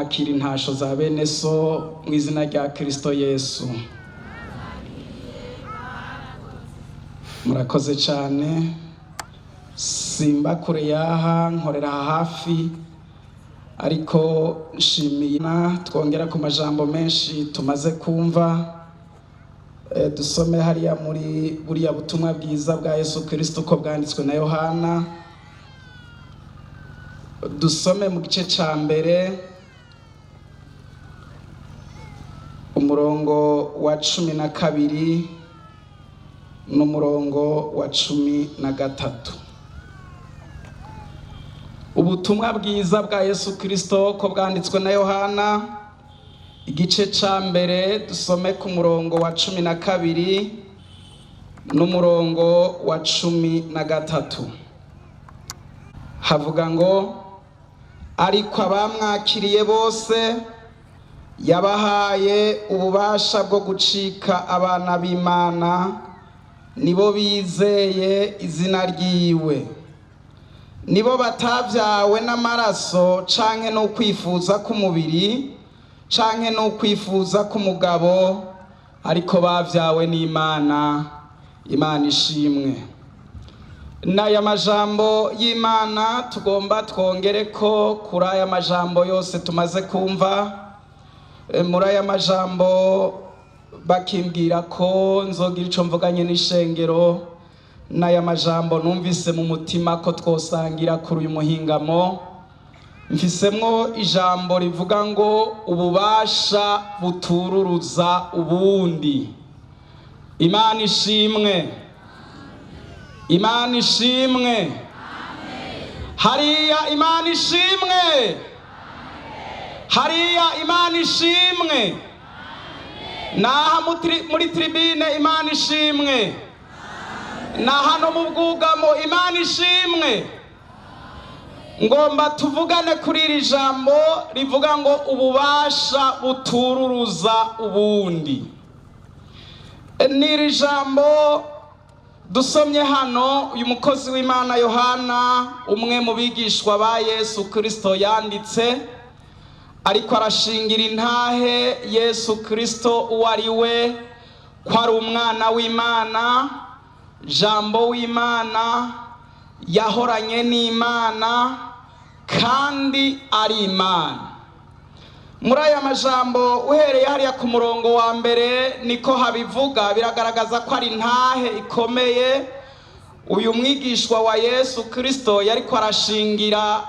Akira intasho za bene so mu izina rya Kristo Yesu. Murakoze cyane. Simba kure yaha, nkorera hafi, ariko nshimiye twongera ku majambo menshi tumaze kumva. Dusome hariya muri buriya butumwa bwiza bwa Yesu Kristo uko bwanditswe na Yohana. Dusome mu gice ca mbere, umurongo wa 12 n'umurongo wa 13. Ubutumwa bwiza bwa Yesu Kristo ko bwanditswe na Yohana, igice ca mbere, dusome ku murongo wa 12 n'umurongo wa 13. Havuga ngo: ariko abamwakiriye bose yabahaye ububasha bwo gucika abana b'Imana, nibo bizeye izina ryiwe, nibo batavyawe n'amaraso canke n'ukwifuza k'umubiri canke n'ukwifuza k'umugabo, ariko bavyawe n'Imana. Imana ishimwe. N'aya majambo y'Imana tugomba twongere ko kuri aya majambo yose tumaze kumva. Muri aya majambo bakimbwira ko nzogira ico mvuganye n'ishengero, n'aya majambo numvise mu mutima ko twosangira kuri uyu muhingamo, mfisemwo ijambo rivuga ngo ububasha butururuza ubundi. Imana ishimwe. Imana ishimwe. Hariya Imana ishimwe. Hariya Imana ishimwe. Naha muri tribine Imana ishimwe. Na hano mu bwugamo Imana ishimwe. Ngomba tuvugane kuri iri jambo rivuga ngo ububasha butururuza ubundi. N'iri jambo dusomye hano, uyu mukozi w'Imana Yohana, umwe mu bigishwa ba Yesu Kristo, yanditse ariko arashingira intahe Yesu Kristo uwo ari we, ko ari umwana w'Imana, jambo w'Imana, yahoranye n'Imana kandi ari Imana. Muri aya majambo, uhereye hariya ku murongo wa mbere niko habivuga, biragaragaza ko ari intahe ikomeye uyu mwigishwa wa Yesu Kristo yariko arashingira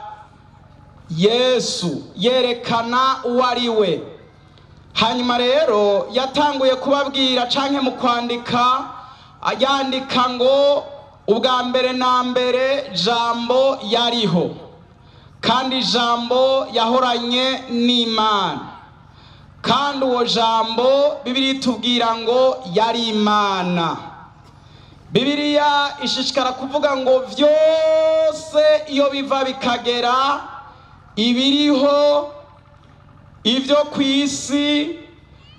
Yesu, yerekana uwo ari we. Hanyuma rero yatanguye kubabwira canke mu kwandika yandika ngo ubwa mbere na mbere jambo yariho, kandi jambo yahoranye n'Imana, kandi uwo jambo Bibiliya itubwira ngo yari Imana. Bibiliya ishishikara kuvuga ngo vyose iyo biva bikagera, ibiriho, ivyo ku isi,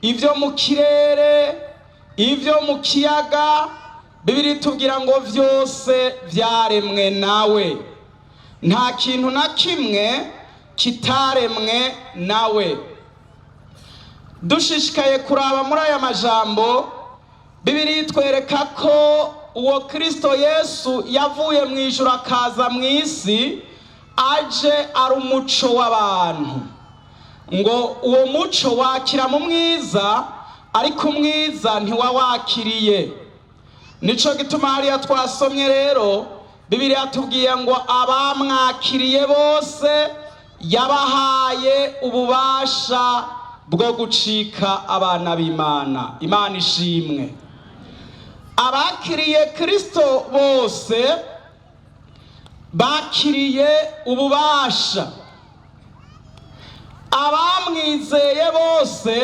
ivyo mu kirere, ivyo mu kiyaga, Bibiliya itubwira ngo vyose vyaremwe nawe. Nta kintu na kimwe kitaremwe nawe. Dushishikaye kuraba muri aya majambo, Bibiliya itwereka ko uwo Kristo Yesu yavuye mu ijuru akaza mu isi, aje ari umuco w'abantu. Ngo uwo muco wakira mu mwiza, ariko umwiza ntiwawakiriye. Nico gituma hariya twasomye rero, Bibiliya yatubwiye ngo abamwakiriye bose yabahaye ububasha bwo gucika abana b'Imana. Imana ishimwe. Abakiriye Kristo bose bakiriye ububasha. Abamwizeye bose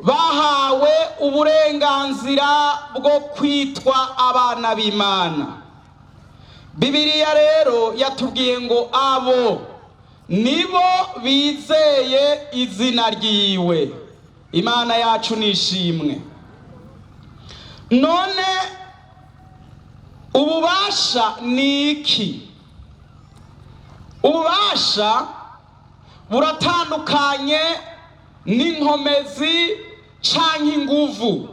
bahawe uburenganzira bwo kwitwa abana b'Imana. Bibiliya rero yatubwiye ngo abo nibo bizeye izina ryiwe. Imana yacu nishimwe. None ububasha ni iki? Ububasha Buratandukanye n'inkomezi canke inguvu.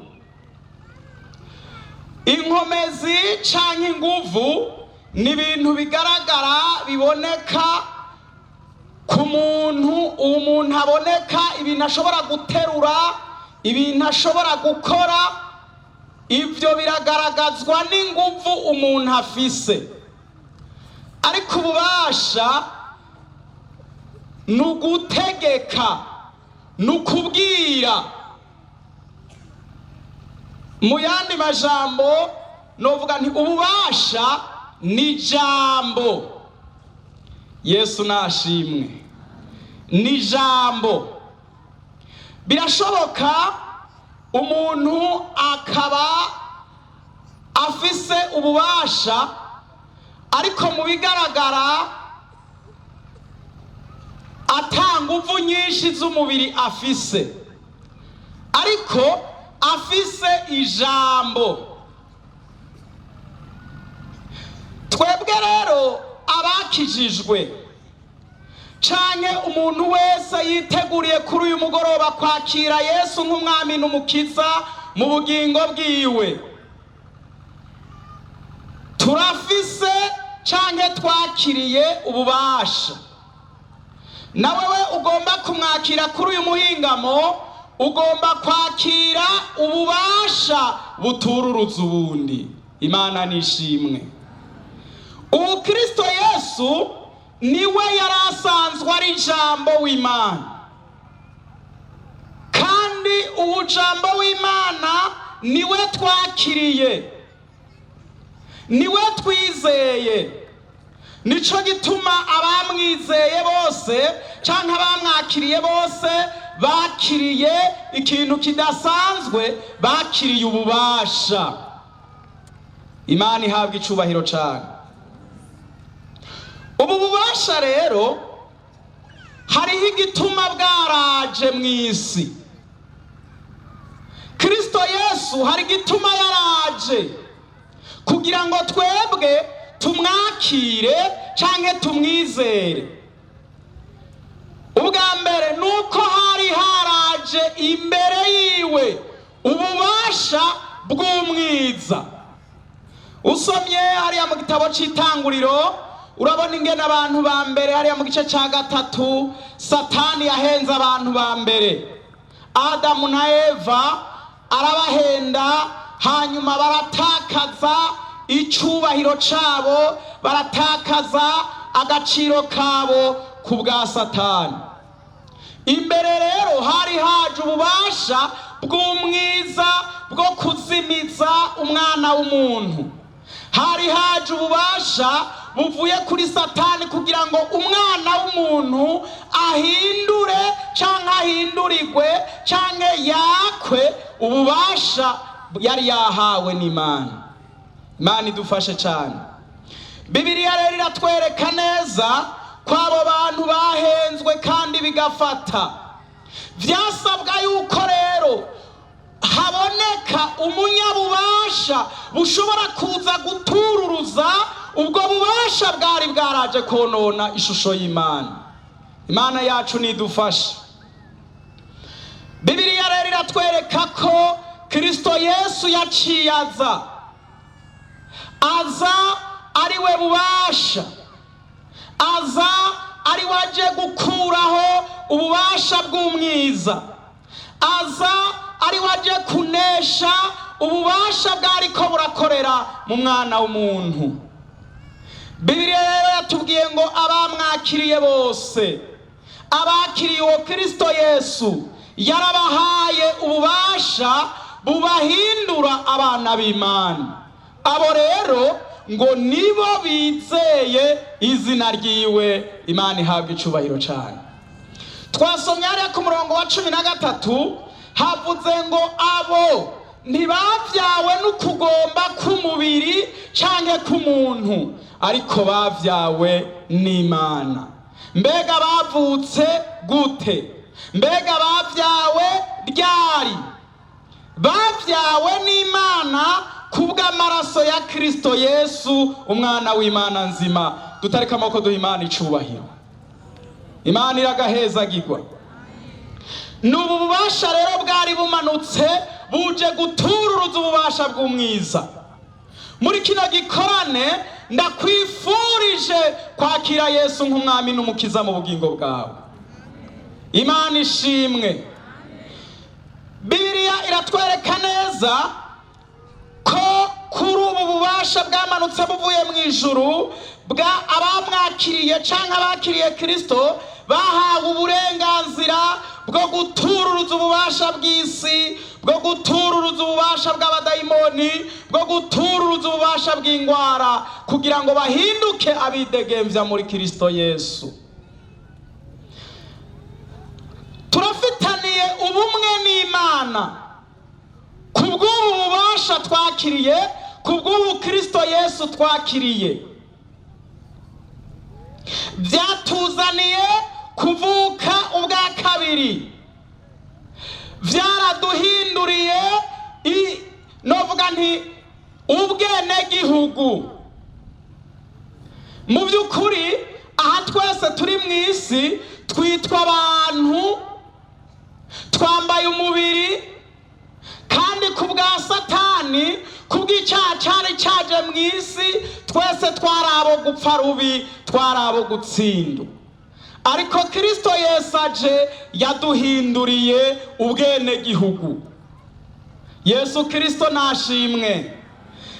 Inkomezi canke inguvu ni ibintu bigaragara, biboneka ku muntu. Umuntu aboneka, ibintu ashobora guterura, ibintu ashobora gukora, ibyo biragaragazwa n'inguvu umuntu afise. Ariko ububasha ni ugutegeka, ni ukubwira. Mu yandi majambo novuga nti ububasha ni ijambo. Yesu nashimwe, ni ijambo. Birashoboka umuntu akaba afise ububasha, ariko mu bigaragara ata nguvu nyinshi z'umubiri afise, ariko afise ijambo. Twebwe rero abakijijwe, canke umuntu wese yiteguriye kuri uyu mugoroba kwakira Yesu nk'umwami n'umukiza mu bugingo bwiwe, turafise canke twakiriye ububasha. Nawe we ugomba kumwakira kuri uyu muhingamo, ugomba kwakira ububasha butururuza ubundi. Imana nishimwe. Ubu Kristo Yesu niwe yari asanzwe ari ijambo w'Imana, kandi ubu jambo w'Imana niwe twakiriye, niwe twizeye. Nico gituma abamwizeye bose canke abamwakiriye bose bakiriye ikintu kidasanzwe, bakiriye ububasha. Imana ihabwa icubahiro cane. Ubu bubasha rero hariho igituma bwaraje mw'isi. Kristo Yesu hari igituma yaraje kugira ngo twebwe tumwakire canke tumwizere. Ubwa mbere nuko hari haraje imbere yiwe ububasha bw'umwiza. Usomye hariya mu gitabo c'Itanguriro, urabona ingene abantu ba mbere, hariya mu gice ca 3, Satani yahenze abantu ba mbere, Adamu na Eva, arabahenda, hanyuma baratakaza icubahiro cabo, baratakaza agaciro kabo ku bwa Satani. Imbere rero hari haje ububasha bw'umwiza bwo kuzimiza umwana w'umuntu. Hari haje ububasha buvuye kuri Satani kugira ngo umwana w'umuntu ahindure canke ahindurirwe canke yakwe ububasha yari yahawe n'Imana. Imana idufashe cyane. Bibiliya rero iratwereka neza ko abo bantu bahenzwe kandi bigafata. Vyasabwa yuko rero haboneka umunyabubasha bushobora kuza gutururuza ubwo bubasha bwari bwaraje konona ishusho y'Imana. Imana yacu nidufashe. Bibiliya rero iratwereka ko Kristo Yesu yaciye aza, aza ari we bubasha, aza ari we aje gukuraho ububasha bw'umwiza, aza ari we aje kunesha ububasha bwariko burakorera mu mwana w'umuntu. Bibiliya rero yatubwiye ngo abamwakiriye bose, abakiriye uwo Kristo Yesu, yarabahaye ububasha bubahindura abana b'Imana. Abo rero ngo nibo bizeye izina ryiwe. Imana ihabwa icubahiro cane. Twasomye hariya ku murongo wa 13, havuze ngo abo ntibavyawe n'ukugomba k'umubiri canke k'umuntu, ariko bavyawe n'Imana. Mbega bavutse gute? Mbega bavyawe ryari? Bavyawe n'Imana kubw'amaraso ya Kristo Yesu, umwana w'Imana nzima. Dutareka amaboko duha Imana icubahiro. Imana iragahezagirwa. N'ubu bubasha rero bwari bumanutse buje gutururuza ububasha bw'umwiza. Muri kino gikorane ndakwifurije kwakira Yesu nk'umwami n'umukiza mu bugingo bwawe. Imana ishimwe. Bibiliya iratwereka neza ko kuri ubu bubasha bwamanutse buvuye mu ijuru bwa abamwakiriye canke abakiriye Kristo bahawe uburenganzira bwo gutururuza ububasha bw'isi, bwo gutururuza ububasha bw'abadayimoni, bwo gutururuza ububasha bw'ingwara, kugira ngo bahinduke abidegemvya muri Kristo Yesu. Turafitaniye ubumwe n'Imana kubw'ubu bubasha twakiriye, kubw'ubu Kristo Yesu twakiriye. Byatuzaniye kuvuka ubwa kabiri, byaraduhinduriye novuga nti ubwenegihugu. Mu by'ukuri aha twese turi mu isi twitwa abantu, twambaye umubiri, kandi ku bwa Satani, ku bw'icyaha cyari cyaje mu isi, twese twari abo gupfa rubi, twari abo gutsindwa. Ariko Kristo Yesu aje yaduhinduriye ubwenegihugu. Yesu Kristo nashimwe,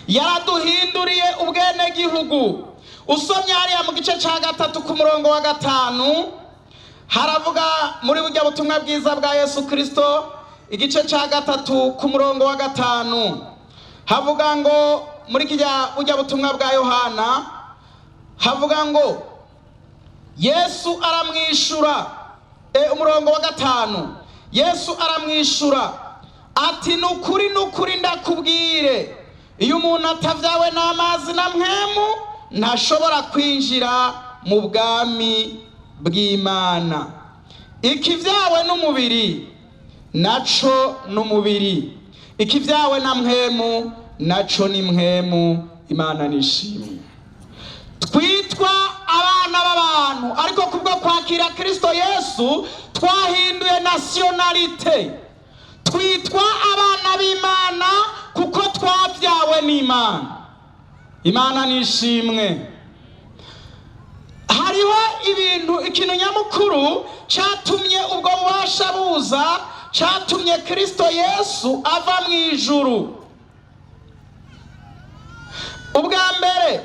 yaraduhinduriye ubwenegihugu. Usomye hariya mu gice cya 3 ku murongo wa 5, haravuga muri burya butumwa bwiza bwa Yesu Kristo, igice cya 3 ku murongo wa 5, havuga ngo muri kijya burya butumwa bwa Yohana, havuga ngo Yesu aramwishura. Umurongo wa 5, Yesu aramwishura ati nukuri nukuri ndakubwire, iyo umuntu atavyawe n'amazi na mpwemu ntashobora kwinjira mu bwami bw'Imana. Ikivyawe n'umubiri naco n'umubiri, ikivyawe na mpwemu naco ni mpwemu. Imana nishimwe. Twitwa abana b'abantu, ariko kubwo kwakira Kristo Yesu twahinduye nationalité. Twitwa abana b'Imana kuko twavyawe n'Imana. Imana nishimwe. Hariho ibintu, ikintu nyamukuru catumye ubwo bubasha buza, catumye Kristo Yesu ava mu ijuru. Ubwa mbere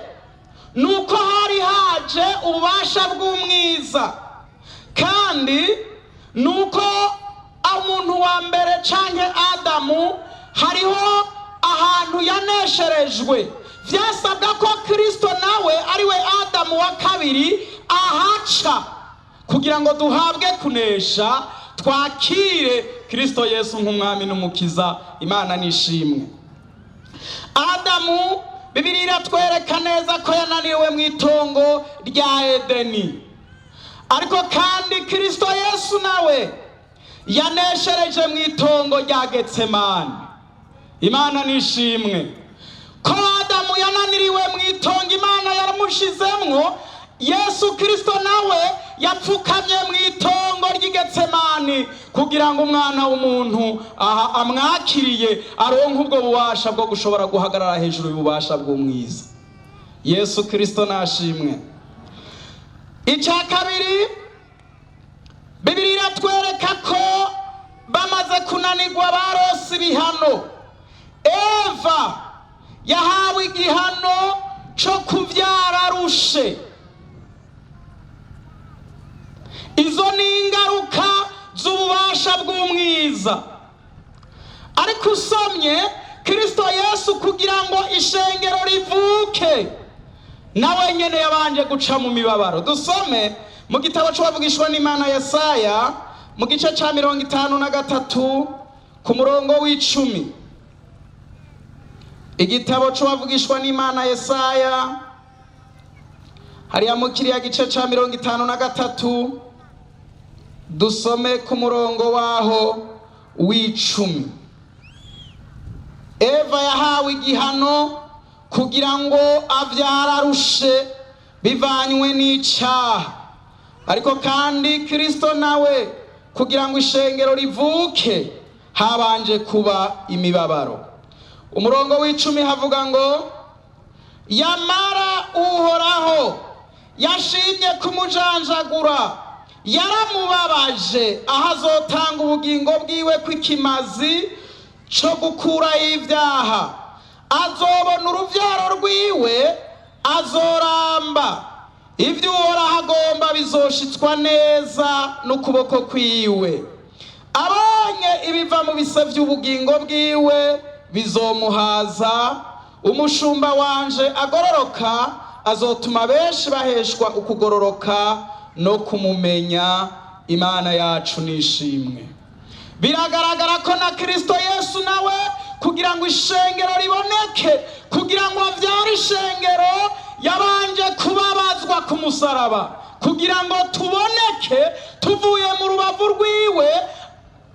nuko hari haje ububasha bw'umwiza, kandi nuko umuntu wa mbere canke Adamu hariho ahantu yanesherejwe. Vyasabwa ko Kristo nawe ariwe Adamu wa kabiri ahaca kugira ngo duhabwe kunesha, twakire Kristo Yesu nk'umwami n'umukiza. Imana nishimwe. Adamu, Bibiliya iratwereka neza ko yananiwe mu itongo rya Edeni, ariko kandi Kristo Yesu nawe yaneshereje mu itongo rya Getsemani. Imana nishimwe. Ko Adamu yananiriwe mu itongo Imana yaramushizemwo, Yesu Kristo nawe yapfukamye mu itongo ry'Igetsemani kugira ngo umwana w'umuntu aha amwakiriye aronke ubwo bubasha bwo gushobora guhagarara hejuru y'ububasha bw'umwiza. Yesu Kristo nashimwe. Icya kabiri, Bibiliya iratwereka ko bamaze kunanirwa barose ibihano. Eva yahawe igihano cyo kuvyara rushe. Izo ni ingaruka z'ububasha bw'umwiza. Ariko usomye Kristo Yesu kugira ngo ishengero rivuke, nawe nyene yabanje guca mu mibabaro. Dusome mu gitabo c'uwavugishwa n'Imana Yesaya mu gice ca 53 ku murongo w'10. Igitabo c'uwavugishwa n'Imana Yesaya hariya mu kiriya gice ca 53, dusome ku murongo waho w'10. Eva yahawe igihano kugira ngo avyara arushe bivanywe n'icaha. Ariko kandi Kristo nawe kugira ngo ishengero rivuke habanje kuba imibabaro. Umurongo w'icumi havuga ngo: yamara Uhoraho yashimye kumujanjagura, yaramubabaje, aho azotanga ubugingo bwiwe kw'ikimazi co gukuraho ibyaha. Azobona uruvyaro rwiwe, azoramba, ibyo Uhoraho agomba bizoshitswa neza n'ukuboko kwiwe. Abonye ibiva mu bise vy'ubugingo bwiwe bizomuhaza. Umushumba wanje agororoka azotuma benshi baheshwa ukugororoka no kumumenya. Imana yacu nishimwe. Biragaragara ko na Kristo Yesu nawe kugira ngo ishengero riboneke, kugira ngo avyare ishengero, yabanje kubabazwa ku musaraba kugira ngo tuboneke tuvuye mu rubavu rwiwe.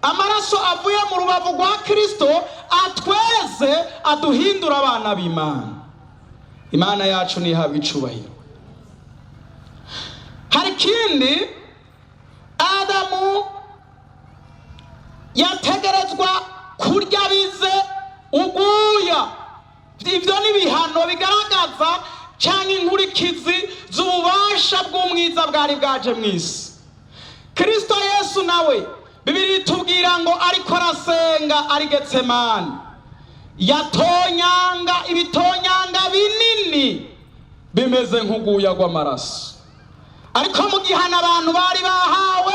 Amaraso avuye mu rubavu rwa Kristo atweze, aduhindura abana b'Imana. Imana yacu nihabwa icubahiro. Hari ikindi, Adamu yategerezwa kurya bize uguya. Ibyo ni ibihano bigaragaza cyangwa inkurikizi z'ububasha bw'umwiza bwari bwaje mu isi. Kristo Yesu nawe, Bibiliya itubwira ngo ariko arasenga ari Getsemani, yatonyanga ibitonyanga binini bimeze nk'uguya rw'amaraso. Ariko mu gihano abantu bari bahawe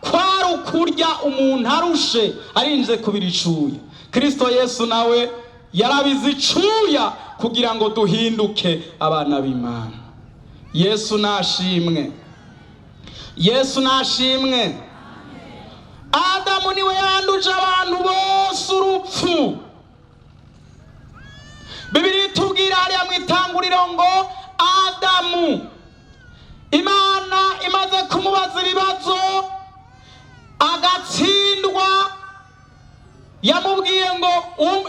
kwari ukurya umuntu arushe arinze kubira icuya. Kristo Yesu nawe yarabize icuya kugira ngo duhinduke abana b'Imana. Yesu nashimwe, Yesu nashimwe. Adamu niwe yanduje abantu bose urupfu. Bibiliya itubwira hariya mu itanguriro ngo Adamu, Imana imaze kumubaza ibibazo agatsindwa, yamubwiye ngo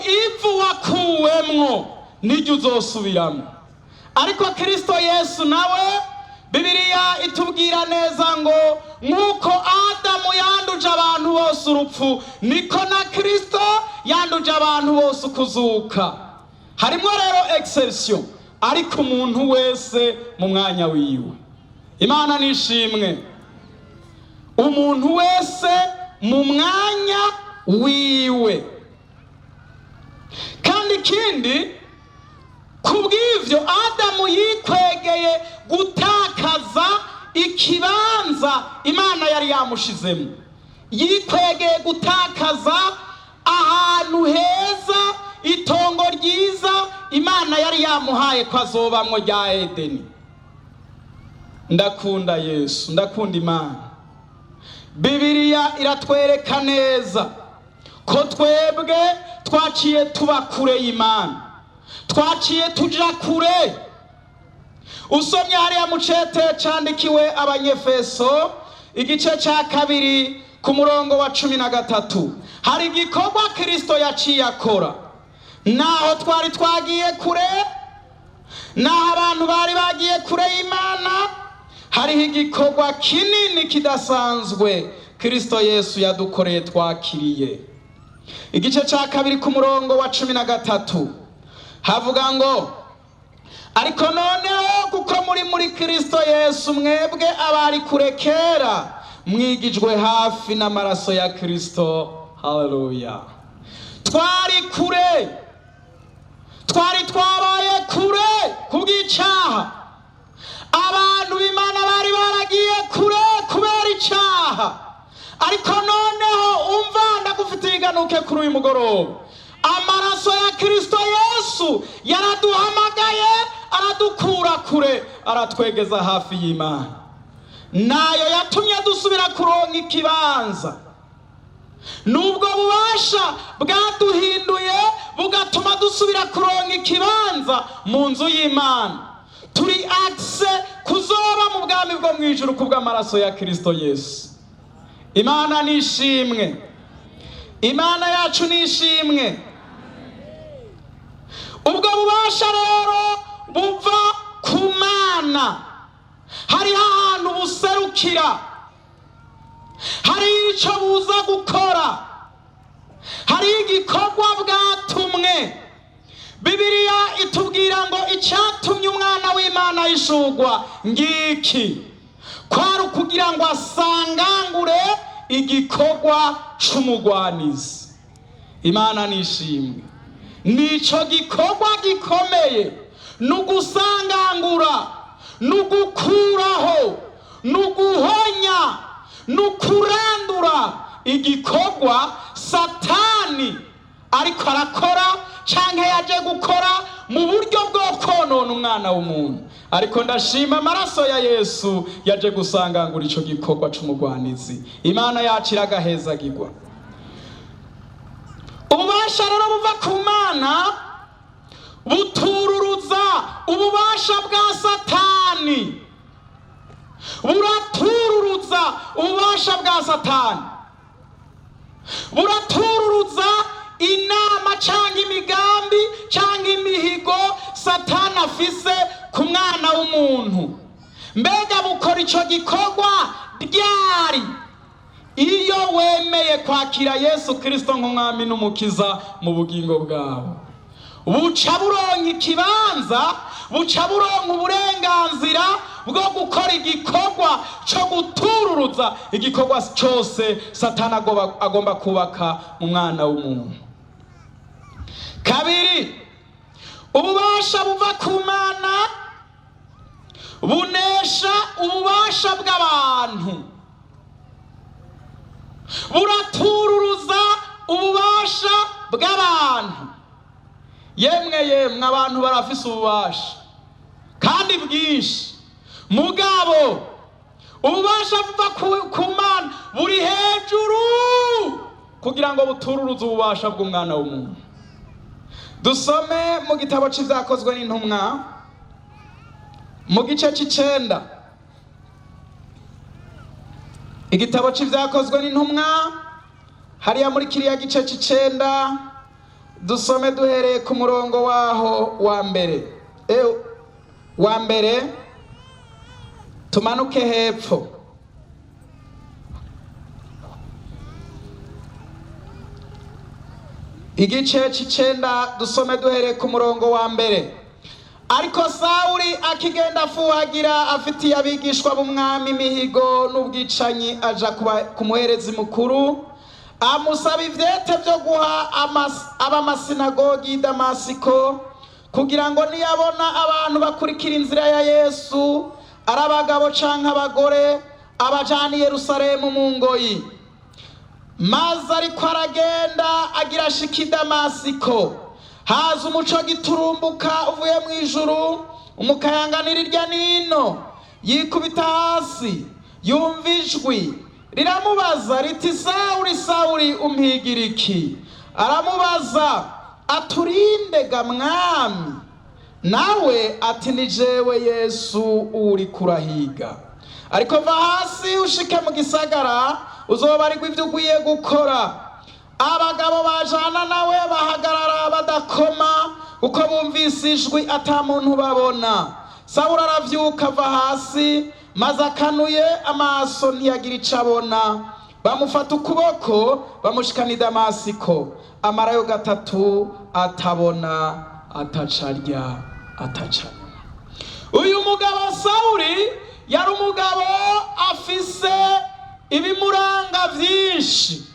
ivu wakuwemwo niryo uzosubiramo. Ariko Kristo Yesu nawe, Bibiliya itubwira neza ngo nk'uko Adamu yanduje abantu bose urupfu, niko na Kristo yanduje abantu bose ukuzuka. Harimo rero exception, ariko umuntu wese mu mwanya wiwe. Imana nishimwe. Umuntu wese mu mwanya wiwe. Kandi ikindi, kubw'ivyo Adamu yikwegeye gutakaza ikibanza Imana yari yamushizemo, yikwegeye gutakaza ahantu heza, itongo ryiza Imana yari yamuhaye ko azobamwo rya Edeni. Ndakunda Yesu, ndakunda Imana. Bibiliya iratwereka neza ko twebwe twaciye tuba kure y'Imana, twaciye tuja kure. Usomye hariya mu cete candikiwe Abanyefeso, igice ca 2 ku murongo wa 13, hari igikorwa Kristo yaciye akora. Naho twari twagiye kure, naho abantu bari bagiye kure y'Imana, hariho igikorwa kinini kidasanzwe Kristo Yesu yadukoreye twakiriye. Igice ca 2 ku murongo wa 13 havuga ngo: ariko noneho kuko muri Kristo Yesu, mwebwe abari kure kera mwigijwe hafi n'amaraso ya Kristo. Haleluya. Twari kure, twari twabaye kure kubw'icaha. Abantu b'Imana bari baragiye kure kubera icaha. Ariko noneho umva, ndagufitiye iganuke kuri uyu mugoroba. Amaraso ya Kristo Yesu yaraduhamagaye, aradukura kure, aratwegeza hafi y'Imana. Nayo yatumye dusubira kuronka ikibanza. Nubwo bubasha bwaduhinduye bugatuma dusubira kuronka ikibanza mu nzu y'Imana. Turi akse kuzoba mu bwami bwo mu ijuru kubw'amaraso ya Kristo Yesu. Imana nishimwe, Imana yacu nishimwe. Ubwo bubasha rero buva ku Mana. Hariho ahantu buserukira, hari icyo buza gukora, hari igikorwa bwatumwe. Bibiliya itubwira ngo icyatumye Umwana w'Imana yishugwa ngiki, kwari ukugira ngo asangangure igikorwa c'umugwanizi. Imana nishimwe. Nico gikorwa gikomeye, ni ugusangangura, ni ugukuraho, ni uguhonya, ni ukurandura igikorwa Satani ariko arakora canke yaje gukora mu buryo bwo konona umwana w'umuntu. Ariko ndashima amaraso ya Yesu yaje gusangangura ico gikorwa c'umugwanizi. Imana yacu iragahezagirwa. Ububasha rero buva ku Mana butururuza ububasha bwa Satani, buratururuza ububasha bwa Satani, buratururuza inama cyangwa imigambi cyangwa imihigo Satani afise ku mwana w'umuntu. Mbega bukora icyo gikorwa ryari? Iyo wemeye kwakira Yesu Kirisito nk'Umwami n'Umukiza mu bugingo bwawe, buca buronka ikibanza, buca buronka uburenganzira bwo gukora igikorwa cyo gutururuza igikorwa cyose Satani agomba kubaka mu mwana w'umuntu. Kabiri, ububasha buva ku Mana bunesha ububasha bw'abantu, buratururuza ububasha bw'abantu. Yemwe yemwe, abantu barafise ububasha kandi bwinshi, mugabo ububasha buva ku Mana buri hejuru kugira ngo butururuze ububasha bw'umwana w'umuntu. Dusome mu gitabo c'Ivyakozwe n'Intumwa mu gice c'icenda. Igitabo c'Ivyakozwe n'Intumwa, hariya muri kiriya gice c'icenda, dusome duhereye ku murongo waho wa mbere, wa mbere tumanuke hepfo. Igice c'icenda, dusome duhereye ku murongo wa mbere. Ariko Sawuli akigenda afuhagira, afitiye abigishwa b'Umwami imihigo n'ubwicanyi, aja ku muherezi mukuru, amusaba ivyete vyo guha ab'amasinagogi y'i Damasiko, kugira ngo niyabona abantu bakurikira inzira ya Yesu, ari abagabo canke abagore, abajana i Yerusalemu mu ngoyi. Maze ariko aragenda agira ashika i Damasiko, haza umuco giturumbuka uvuye mu ijuru, umukayanganira irya nino. Yikubita hasi, yumva ijwi riramubaza riti: "Sawuli, Sawuli, umpigira iki?" Aramubaza aturinde ga Mwami? Nawe ati: "Ni jewe Yesu uri kurahiga. Ariko va hasi ushike mu gisagara, uzobarirwa ibyo ugiye gukora." Abagabo bajana nawe bahagarara badakoma, kuko bumvise ijwi ata muntu babona. Sawuli aravyuka, ava hasi, maze akanuye amaso ntiyagira ico abona. Bamufata ukuboko, bamushikana i Damasiko. Amarayo 3 atabona, atacarya, atacanywa. Uyu mugabo Sawuli yari umugabo afise ibimuranga vyinshi,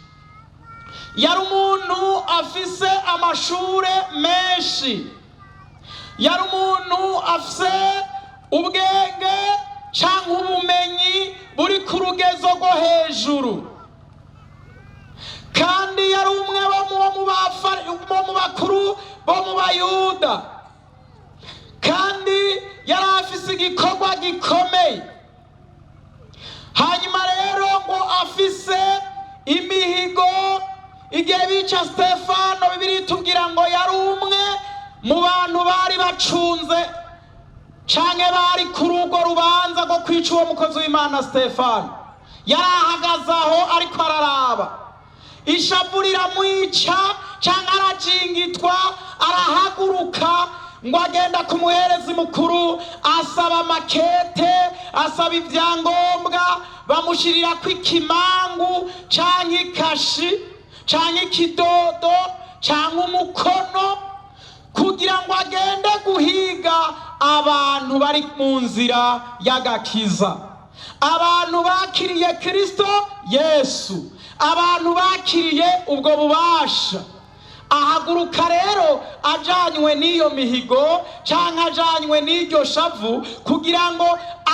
yari umuntu afise amashure menshi, yari umuntu afise ubwenge canke ubumenyi buri ku rugezo rwo hejuru, kandi yari umwe bo mu bakuru bo mu Bayuda, kandi yari afise igikorwa gikomeye. Hanyuma rero ngo afise imihigo. Igihe bica Stefano, Bibiliya itubwira ngo yari umwe mu bantu bari bacunze canke bari kuri urwo rubanza rwo kwica uwo mukozi w'Imana Stefano. Yari ahagaze aho ariko araraba, ishavu riramwica canke arajingitwa, arahaguruka. Ngo agenda ku muherezi mukuru, asaba makete, asaba ibyangombwa, bamushirirako ikimangu canke ikashi canke ikidodo canke umukono kugira ngo agende guhiga abantu bari mu nzira y'agakiza, abantu bakiriye Kristo Yesu, abantu bakiriye ubwo bubasha. Ahaguruka rero ajanywe n'iyo mihigo canke ajanywe n'iryo shavu kugira ngo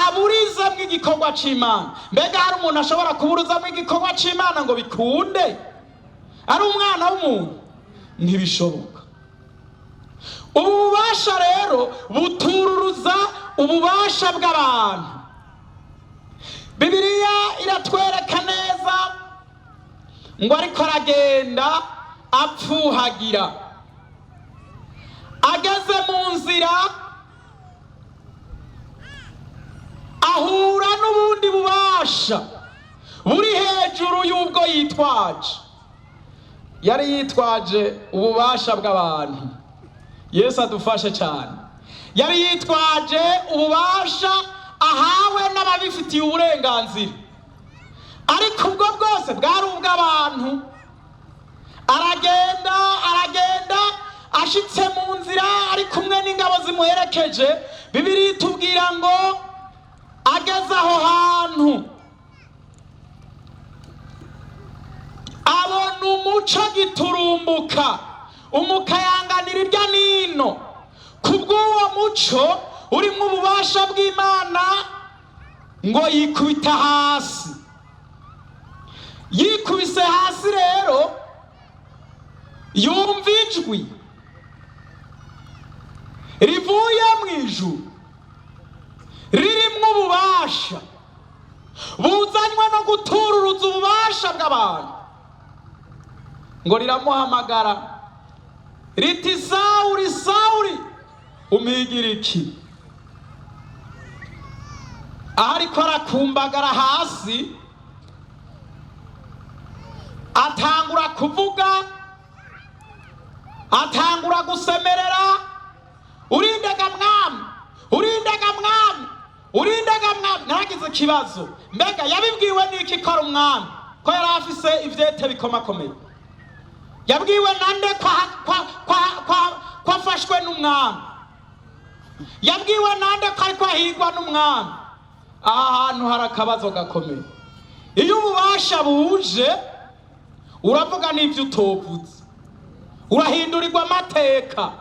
aburizemwo igikorwa c'Imana. Mbega hari umuntu ashobora kuburizamwo igikorwa c'Imana ngo bikunde ari umwana w'umuntu? Ntibishoboka. Ubu bubasha rero butururuza ububasha bw'abantu. Bibiliya iratwereka neza ngo ariko aragenda apfuhagira, ageze mu nzira ahura n'ubundi bubasha buri hejuru y'ubwo yitwaje. Yari yitwaje ububasha bw'abantu. Yesu adufashe cyane. Yari yitwaje ububasha ahawe n'ababifitiye uburenganzira, ariko ubwo bwose bwari ubw'abantu. Aragenda, aragenda, ashitse mu nzira ari kumwe n'ingabo zimuherekeje. Bibiliya itubwira ngo ageze aho hantu abona umuco giturumbuka, umukayanganira irya nino. Kubw'uwo muco urimwo ububasha bw'Imana, ngo yikubita hasi. Yikubise hasi rero yumva ijwi rivuye mu ijuru ririmwo ububasha buzanywe no gutururuza ububasha bw'abantu. Ngo riramuhamagara riti: "Sawuri, Sawuri, umpigira iki?" Aho ariko arakumbagara hasi, atangura kuvuga, atangura gusemerera: "Urindega mwami, urindega mwami, urindega mwami!" Naragize ikibazo: mbega yabibwiwe n'iki ko ari umwami, ko yari afise ivyete bikomakomeye? Yabwiwe nande ko afashwe n'umwami? Yabwiwe nande ko ariko ahigwa n'umwami? Aha hantu hari akabazo gakomeye. Iyo ububasha buje, uravuga n'ivyo utovuze, urahindurirwa amateka,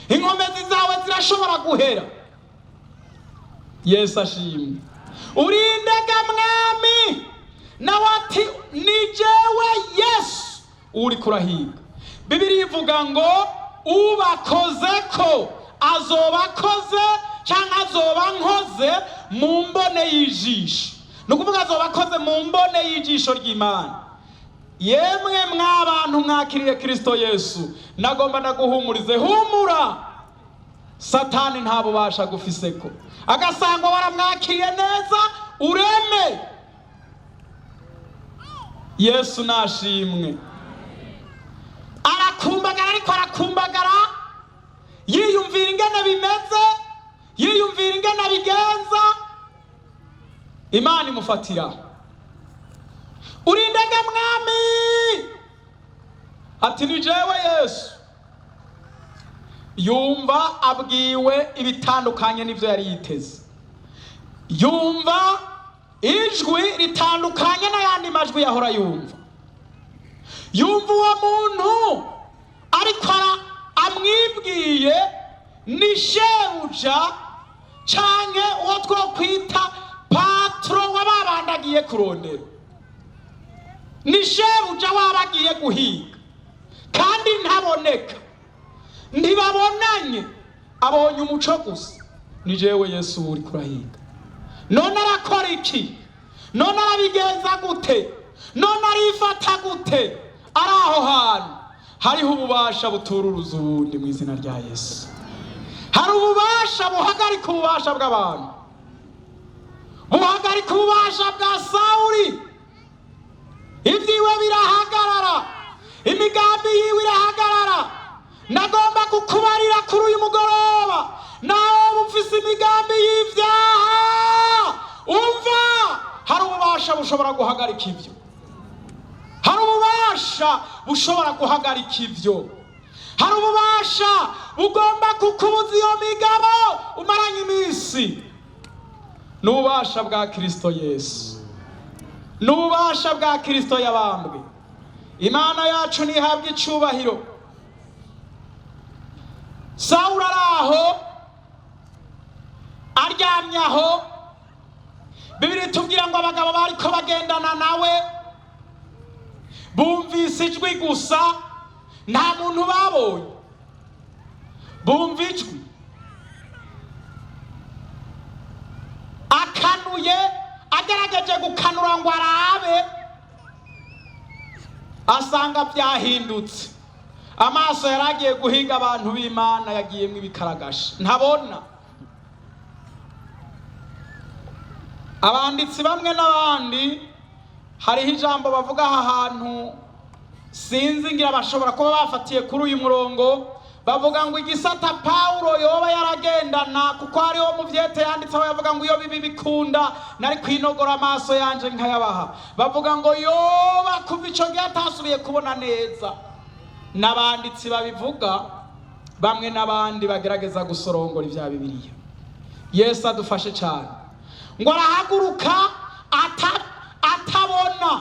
inkomezi zawe zirashobora guhera. Yesu ashimwe. "Urindega mwami?" Nawe ati: "Ni jewe Yesu uri kurahiga." Bibiliya ivuga ngo ubakoze ko azoba akoze cyangwa azoba nkoze mu mbone y'ijisho, ni ukuvuga azoba akoze mu mbone y'ijisho ry'Imana. Yemwe mw'abantu mwakiriye Kristo Yesu, nagomba ndaguhumurize: humura, Satani nta bubasha gufiseko. Agasangwa waramwakiriye neza, ureme. Yesu nashimwe. Arakumbagara, ariko arakumbagara yiyumvira ingene bimeze, yiyumvira ingene abigenza. Imana imufatira: "Urindega mwami?" Ati: "Ni jewe Yesu." Yumva abwiwe ibitandukanye n'ibyo yari yiteze, yumva ijwi ritandukanye n'ayandi majwi yahora yumva. Yumva uwo muntu ariko amwibwiye ni shebuja canke uwo twokwita patron w'ababandi agiye kurondera, ni shebuja waba agiye guhiga kandi ntaboneka, ntibabonanye, abonye umuco gusa. "Ni jewe Yesu uri kurahiga." None arakora iki? None arabigenza gute? None arifata gute ari aho hantu hariho ububasha butururuza ubundi? Mu izina rya Yesu, hari ububasha buhagarika ububasha bw'abantu, buhagarika ububasha bwa Sawuri. Ibyiwe birahagarara, imigambi yiwe irahagarara. Nagomba kukubarira kuri uyu mugoroba. imigambi y'ibyaha. Umva, hari ububasha bushobora guhagarika ibyo, hari ububasha bushobora guhagarika ibyo, hari ububasha bugomba kukubuza iyo migabo umaranye iminsi. N'ububasha bwa Kristo Yesu, n'ububasha bwa Kristo yabambwe. Imana yacu ntihabwe icubahiro. Sawuli ari aho aryamye aho, Bibiliya itubwira ngo abagabo bariko bagendana nawe bumvise ijwi gusa, nta muntu babonye, bumva ijwi akanuye, agerageje gukanura ngo arabe, asanga byahindutse. Amaso yari agiye guhiga abantu b'Imana yagiyemo ibikaragashi, ntabona. Abanditsi bamwe n'abandi hariho ijambo bavuga aha hantu, sinzi ngira bashobora kuba bafatiye kuri uyu murongo, bavuga ngo igisata Pawulo yoba yaragendana, kuko hariho mu vyete yanditseho yavuga ngo iyo bibi bikunda nari kwinogora amaso yanje nkayabaha. Bavuga ngo yoba kuva ico gihe atasubiye kubona neza. N'abanditsi babivuga bamwe n'abandi bagerageza gusorongora ivya Bibiliya. Yesu adufashe cyane. Ngo arahaguruka atabona.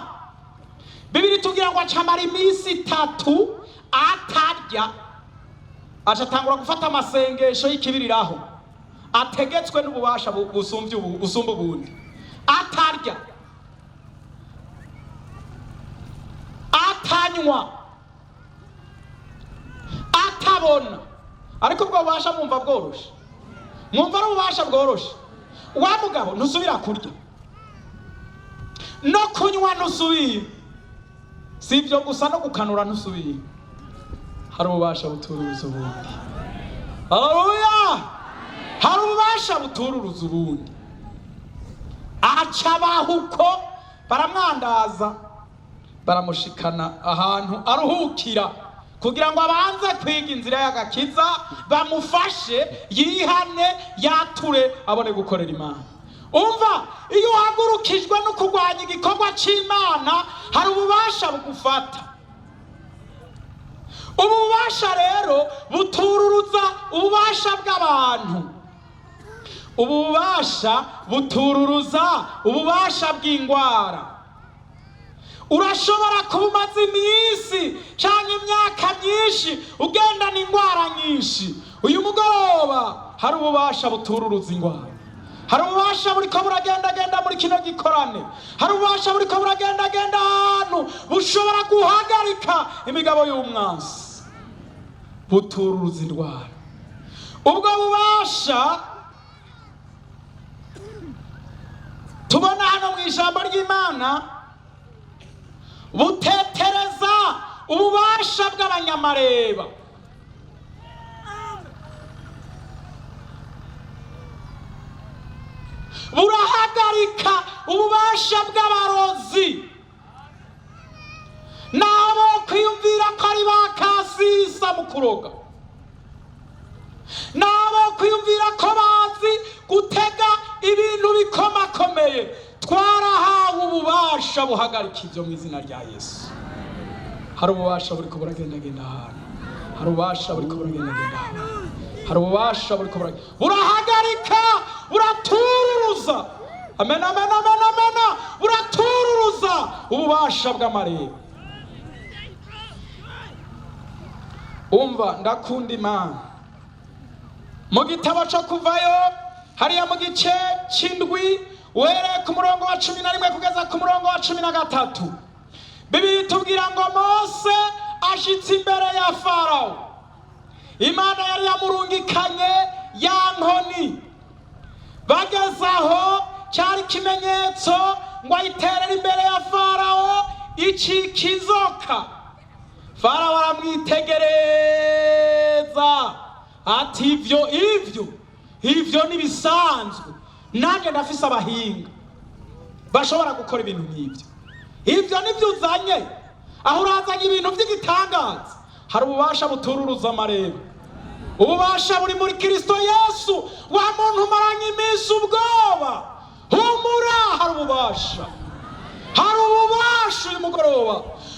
Bibiliya itubwira ngo acamara iminsi itatu atarya, aca atangura gufata amasengesho y'ikibiriraho ategetswe n'ububasha busumbye ubu, busumba ubundi. Atarya, atanywa, atabona. Ariko ubwo bubasha mwumva bworoshe, mwumva ari ububasha bworoshe. Wa mugabo ntusubira kurya no kunywa, ntusubira, si ibyo gusa, no gukanura ntusubira. Hari ububasha butururuza ubundi. Haleluya! Hari ububasha butururuza ubundi. Aca abaho uko, baramwandaza, baramushikana ahantu aruhukira kugira ngo abanze kwiga inzira y'agakiza, bamufashe yihane, yature, abone gukorera Imana. Umva, iyo uhagurukijwe no kurwanya igikorwa c'Imana, hari ububasha bugufata. Ububasha rero butururuza ububasha bw'abantu, ububasha butururuza ububasha bw'ingwara. Urashobora kuba umaze iminsi canke imyaka myinshi ugendana ingwara nyinshi. Uyu mugoroba hari ububasha butururuza ingwara, hari ububasha buriko buragendagenda muri kino gikorane, hari ububasha buriko buragendagenda ahantu bushobora guhagarika imigabo y'umwansi, butururuza indwara. Ubwo bubasha tubona hano mu ijambo ry'Imana butetereza ububasha bw'abanyamareba. Burahagarika ububasha bw'abarozi. Nabo kwiyumvira ko ari ba kasisa mu kuroga, nabo kwiyumvira ko bazi gutega ibintu bikomakomeye. Twarahawe ububasha buhagarika ibyo mu izina rya Yesu. Hari ububasha buriko buragendagenda ahantu, hari ububasha buriko buragendagenda ahantu, hari ububasha buriko burahagarika, buratururuza. Amen, amen, amen, amen. Buratururuza ububasha bw'amareba. Umva, ndakunda Imana. Mu gitabo cyo kuvayo hariya mu gice c'indwi, uhereye ku murongo wa 11 kugeza ku murongo wa 13, Bibiliya itubwira ngo Mose ashitse imbere ya Farawo. Imana yari yamurungikanye ya nkoni. Bageze aho cyari ikimenyetso ngo ayiterere imbere ya Farawo, icika inzoka. Farawo aramwitegereza ati ivyo ivyo ivyo nibisanzwe, nanjye ndafise abahinga bashobora gukora ibintu nk'ibyo. Ivyo nivyo uzanye, aho urazanye ibintu by'igitangaza. Hari ububasha butururuza amareba. Ububasha buri muri Kristo Yesu. Wa muntu umaranye iminsi ubwoba, humura, hari ububasha, hari ububasha. Uyu mugoroba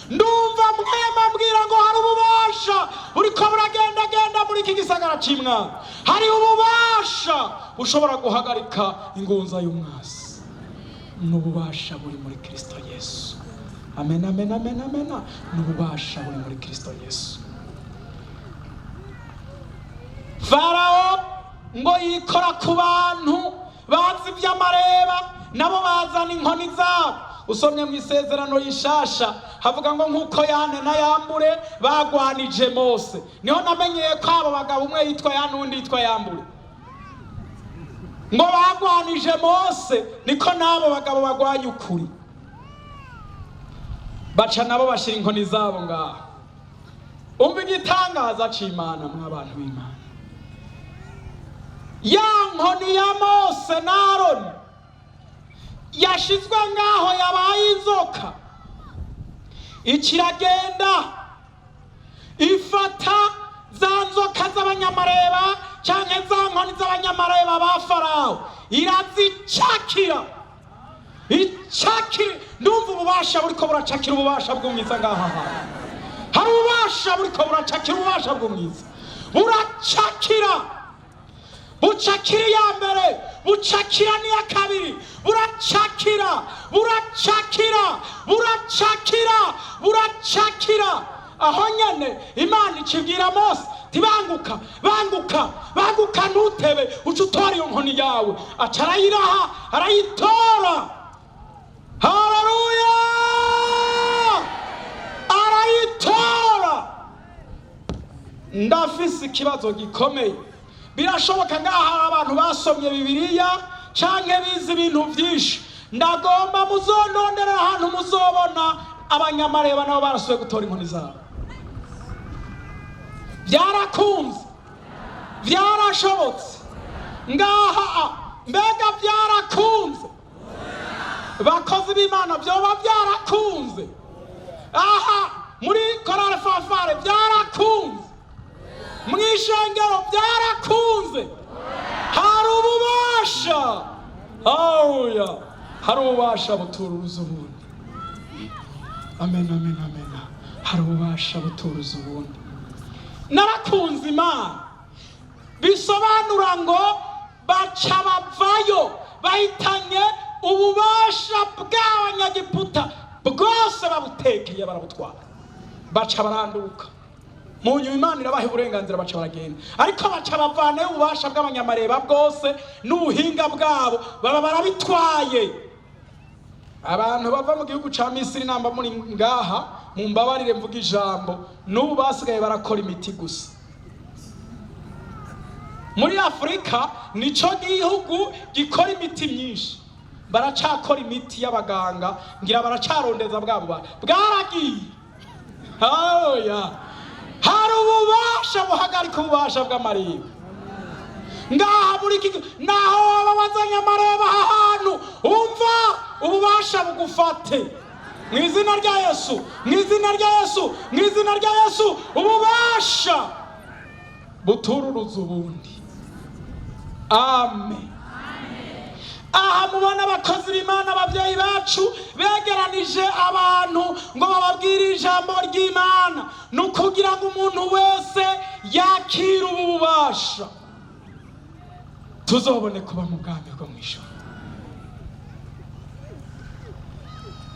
ndumva mwema mbwira ngo hari ububasha buriko buragendagenda muri iki gisagara c'Imwana. Hari ububasha bushobora guhagarika ingunza y'umwasi, n'ububasha buri muri Kristo Yesu. Amen, amen, amen, amen. N'ububasha buri muri Kristo Yesu. Farawo ngo yikora ku bantu bazi iby'amareba, nabo bazana inkoni zabo. Usomye mu Isezerano Rishasha havuga ngo nk'uko Yane na Yambure bagwanije Mose. Niho namenyeye ko abo bagabo umwe yitwa Yane, uwundi yitwa Yambure, ngo bagwanije Mose, niko n'abo bagabo bagwanya ukuri. Baca nabo bashyira inkoni zabo ngaho. Umva igitangaza c'Imana, mw'abantu b'Imana: ya nkoni ya Mose na Aroni yashizwe ngaho yabaye inzoka, ikiragenda ifata za nzoka z'abanyamareba canke za nkoni z'abanyamareba ba Farawo, irazicakira, icakira. Ndumva ububasha buriko buracakira ububasha bw'umwiza ngaha hantu. Hari ububasha buriko buracakira ububasha bw'umwiza, buracakira, bucakira iya mbere, bucakira n'iya kabiri, buracakira, buracakira, buracakira, buracakira. Aho nyene Imana ikibwira Mose tibanguka, banguka, banguka, ntutebe, uca utora iyo nkoni yawe. Aca arayiraha, arayitora. Haleluya! Arayitora. Ndafise ikibazo gikomeye. Birashoboka ngaha hari abantu basomye Bibiliya canke bize ibintu vyinshi. Ndagomba muzondondera ahantu muzobona abanyamareba nabo barasubiye gutora inkoni zabo. Byarakunze, byarashobotse ngaha. Mbega byarakunze, bakozi b'Imana? Byoba byarakunze aha muri korale fanfare? Byarakunze mu ishengero? Byarakunze? Hari ububasha. Haleluya! Hari ububasha buturuza ubundi. Amen, amen, amen. Hari ububasha buturuza ubundi. Narakunze Imana. Bisobanura ngo baca bavayo bahitanye ububasha bw'Abanyagiputa bwose, babutekeye, barabutwara, baca baranduka. Mu nyuma Imana irabaha uburenganzira, baca baragenda, ariko baca bavanayo ububasha bw'abanyamareba bwose n'ubuhinga bwabo, baba barabitwaye. Abantu bava mu gihugu ca Misiri, namba muri ngaha mumbabarire mvuga ijambo, n'ubu basigaye barakora imiti gusa. Muri Afurika nico gihugu gikora imiti myinshi. Baracakora imiti y'abaganga, ngira baracarondeza bwabo bwaragiye. Haleluya! Hari ububasha buhagarika ububasha bw'amareba ngaha muri iki. Naho waba wazanye amareba aha hantu, umva, ububasha bugufate mu izina rya Yesu, mu izina rya Yesu, mu izina rya Yesu. Ububasha butururuza ubundi. Amen. Aha mubona abakozi b'Imana, ababyeyi bacu begeranije abantu ngo bababwire ijambo ry'Imana, ni ukugira ngo umuntu wese yakire ubu bubasha, tuzobone kuba mu bwami bwo mu ijuru.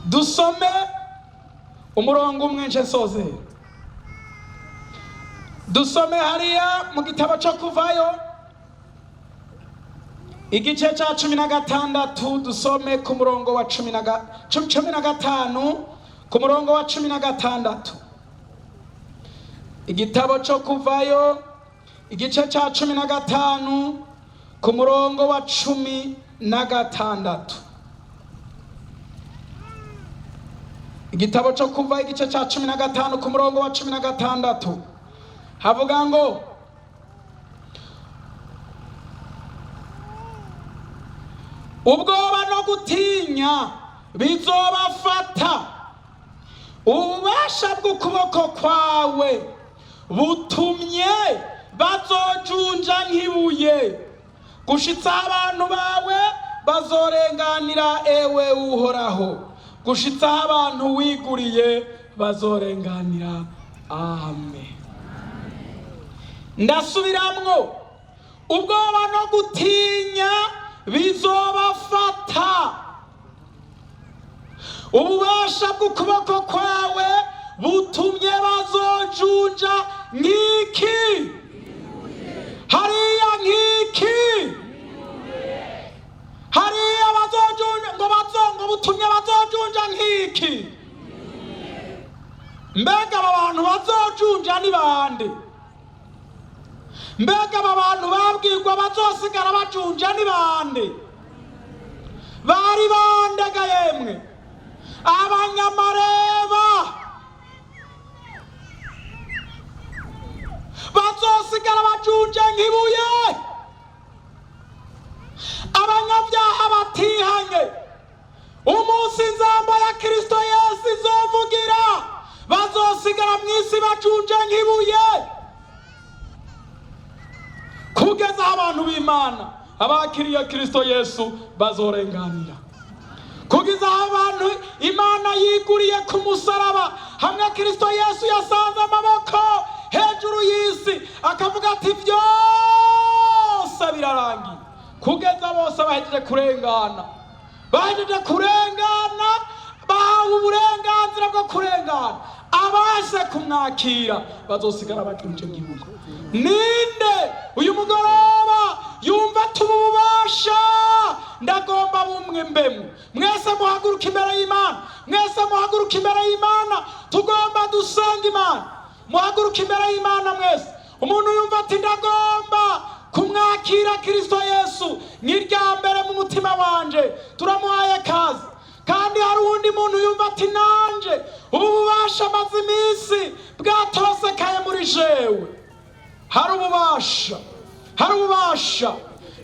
Dusome umurongo umwe nje nsozera. Dusome hariya mu gitabo cyo Kuvayo, igice cya 16. Dusome ku murongo wa 15, ku murongo wa 16. Igitabo cyo Kuvayo, igice cya 15, ku murongo wa 16. Igitabo cyo Kuvayo, igice cya 15, ku murongo wa 16, havuga ngo: "Ubwoba no gutinya bizobafata, ububasha bw'ukuboko kwawe butumye bazoja." Bazojunja nk'ibuye gushitsa abantu bawe bazorenganira, ewe Uhoraho, gushitsa aho abantu wiguriye bazorenganira. Amen. Ndasubiramwo: ubwoba no gutinya bizobafata, ububasha bw'ukuboko kwawe butumye bazojunja nk'iki hariya, nk'iki hariya. Bazojunja ngo bazongo butumye bazojunja nk'iki. Mbega aba bantu bazojunja ni bande? Mbega aba bantu babwirwa bazosigara bajunja ni bande? Bari bandega yemwe? Abanyamareba bazosigara bajunje nk'ibuye, abanyabyaha batihanye. Umunsi inzamba ya Kristo Yesu izovugira, bazosigara mu isi bajunje nk'ibuye, kugeza aho abantu b'Imana abakiriye Kristo Yesu bazorenganira, kugeza aho abantu Imana yiguriye ku musaraba, hamwe Kristo Yesu yasanze amaboko hejuru y'isi akavuga ati: "Byose birarangiye", kugeza bose bahejeje kurengana, bahejeje kurengana, bahawe uburenganzira bwo kurengana. Abaje kumwakira bazosigara bajunje nk'ibuye. Ninde uyu mugoroba yumva tuba ububasha, ndagomba bumwe mbemu? Mwese muhaguruka imbere y'Imana, mwese muhaguruka imbere y'Imana. Tugomba dusenga Imana. Muhaguruka imbere y'Imana mwese. Umuntu yumva ati: "Ndagomba kumwakira Kristo Yesu nk'irya mbere mu mutima wanje", turamuhaye kazi. Kandi hari uwundi muntu yumva ati: "Nanje ubu bubasha amaze iminsi bwatosekaye muri jewe." Hari ububasha, hari ububasha.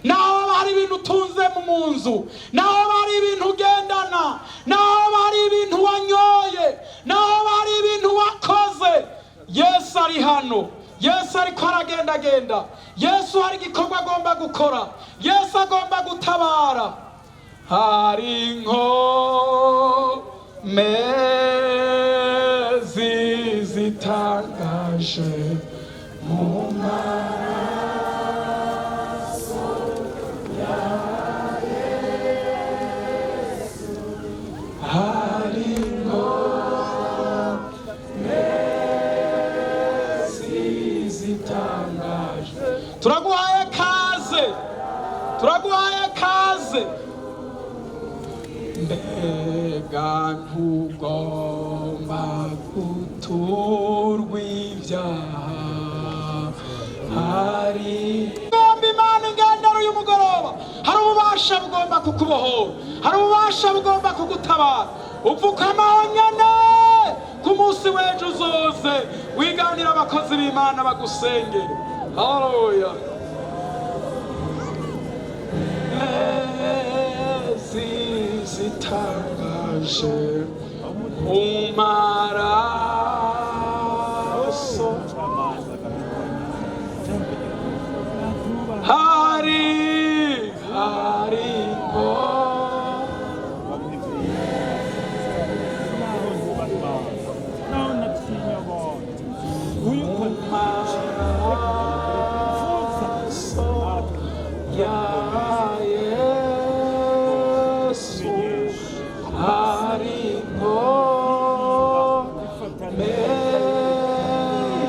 Naho haba hari ibintu utunze mu nzu, naho haba hari ibintu ugendana, naho haba hari ibintu wanyoye, naho haba hari ibintu wakoze, Yesu ari hano. Yesu ariko aragendagenda. Yesu hari igikorwa agomba gukora. Yesu agomba gutabara. Hari inkomezi zitangaje mu maraso ya Yesu. Hari inkomezi zitangaje. Turaguhaye kaze, turaguhaye kaze. Mbega ntugomba guturwa ibyaha? Hari gomba Imana ingendera uyu mugoroba. Hari ububasha bugomba kukubohora, hari ububasha bugomba kugutabara. Upfukama honyene, ku munsi w'ejo uzoze wiganira abakozi b'Imana bagusengere. Haleluya. Mezi zitangaje mu maraso, hari ngo mu maraso ya Yesu hari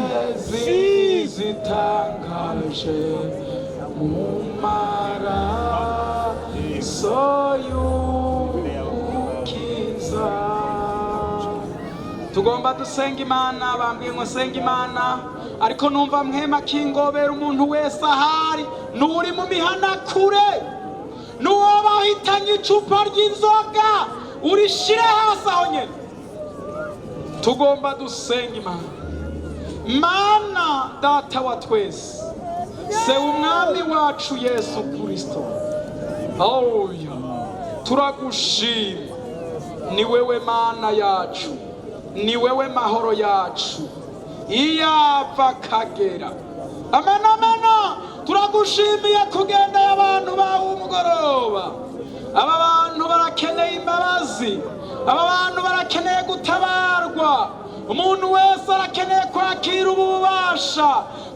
inkomezi zitangaje mu maraso y'Umukiza. Tugomba dusenga Imana. Bambwiye ngo senga Imana, ariko numva mwema kingobera. Umuntu wese ahari, n'uri mu mihana kure, n'uwo bahitanye icupa ry'inzoga, urishire hasi aho nyene. Tugomba dusenga Imana. Mana Data wa twese, Se Umwami wacu Yesu Kristo, haleluya, turagushima. Ni wewe Mana yacu, ni wewe mahoro yacu, iyava kagera. Amen, amen. Turagushimiye kugendeye abantu bawe umugoroba. Aba bantu barakeneye imbabazi, aba bantu barakeneye gutabarwa. Umuntu wese arakeneye kwakira ubu bubasha